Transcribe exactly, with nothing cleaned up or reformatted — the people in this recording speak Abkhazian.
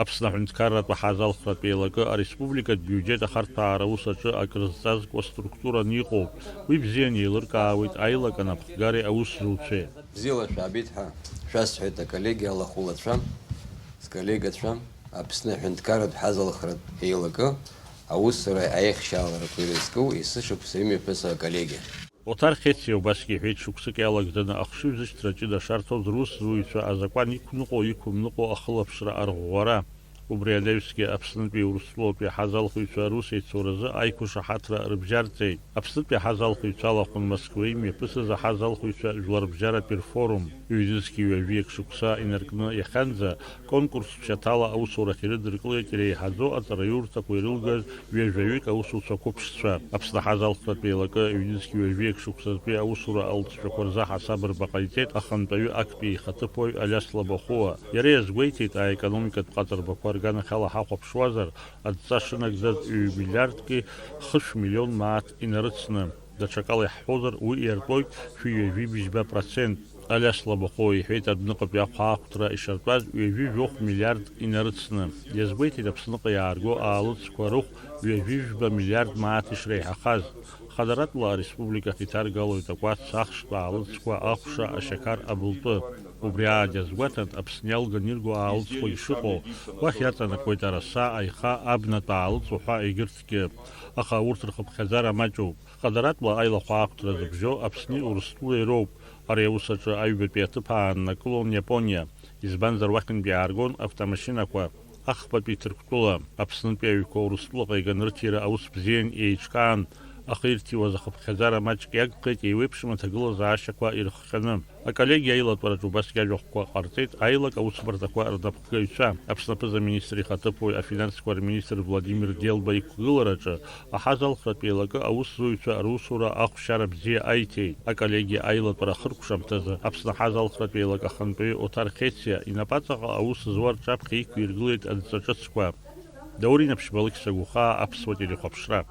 Аԥсны аҳәынҭқарратә аҳазалхратә еилакы ареспубликатә биуџьет ахарҭәаара аус аҿы акрызҵазкуа структураны иҟоуп. Уи бзианы еилыркаауеит аилак анапхгареи аусзуҩцәеи. Бзиала шәаабеит ҳәа шәасҳәеит аколлегиа алахәылацәа, сколлегацәа, Аԥсны аҳәынҭқарратә ҳазалхратә еилакы аусура аихшьааларақәа ирызку есышықәса имҩаԥысуа аколлегиа. Оҭар Хециа убасгьы иҳәеит, шықәсык иалагӡаны ахшыҩзышьҭра ҷыда шарҭоз русзуҩцәа азакәан иқәныҟәо-иқәымныҟәо ахылаԥшра арӷәӷәара. Убри анаҩсгьы Аԥснытәи Урыстәылатәи аҳазалхыҩцәа рус еицуразы аиқәышаҳаҭра рыбжьарҵеит. Аԥснытәи аҳазалхыҩцәа алахәын Москвеи имҩаԥысыз аҳазалхыҩцәа жәларбжьаратәи рфорум. Ҩнызқьи ҩажәи акы шықәса инаркны иахьанӡа конкурстә шьаҭала аусурахь ирыдыркылеит иреиҳаӡоу аҵараиурҭақәа ирылгаз ҩажәаҩык аусуцәа қәыԥшцәа. Аԥсны аҳазалхратә еилакы ҩнызқьи ҩажәи акы шықәсазтәи аусура алҵшәақәа рзы ҳасабырба ҟаиҵеит ахантәаҩы актәи ихаҭыԥуаҩ Алиас Лабахәуа. Иара иазгәеиҭеит, аекономикатә ҟаҵарбақәа рганахьала ҳахәаԥшуазар, адҵа шынагӡаз ҩ-миллиардки хышә миллион мааҭ инарыцны. Даҽакала иаҳҳәозар, уи иартәоит шәи ҩажәи бжьба процент. Алиас Лабахәуа иҳәеит, адәныҟатәи ахәаахәҭра ишартәаз ҩажәи жәохә миллиард инарыцны. Иазгәеиҭеит, Аԥсныҟа иаарго аалыҵқәа рыхә ҩажәи жәба миллиард мааҭ ишреиҳахаз. Хадаратәла ареспубликахь иҭаргалоит акәац, ахшба аалыҵқәа, ахәша, ашьақар, абылтәы. Убри аан иазгәаҭан, Аԥсны иалган ирго аалыҵқәагьы шыҟоу, уахь иаҵанакуеит араса, аиха, абнатә аалыҵ уҳәа егьырҭгьы. Аха урҭ рхыԥхьаӡара маҷуп. Хадаратәла аилахәаахәҭра зыбжьоу Аԥсни Урыстәылеи роуп. Ари аус аҿы аҩбатәи аҭыԥ ааннакылон Иапониа, избанзар, уахьынтә иааргон автомашьынақәа. Ахԥатәи Ҭырқәтәыла, Аԥснытәи аҩқәа Урыстәылаҟа иганы рыҭира аус бзиан еиҿкаан, аха ирҭиуаз ахыԥхьаӡара маҷк иагхеит, еиуеиԥшым аҭагылазаашьақәа ирххьаны. Аколлегиа аилатәараҿы убасгьы ажәахәқәа ҟарҵеит аилак аусбарҭақәа рнапхгаҩцәа, Аԥсны аԥыза-министр ихаҭыԥуаҩ, афинансқәа рминистр Владимир Делба иқәгылараҿы аҳазалхратә еилакы аусзуҩцәа русура ахәшьара бзиа аиҭеит. Аколлегиа аилатәара ахыркәшамҭазы Аԥсны аҳазалхратә еилак ахантәаҩы Оҭар Хециа инапаҵаҟа аус зуа рҿаԥхьа иқәиргылеит адҵа ҿыцқәа. Даур Инаԥшьба, Алықьса Гәыхаа, Аԥсуа телехәаԥшра.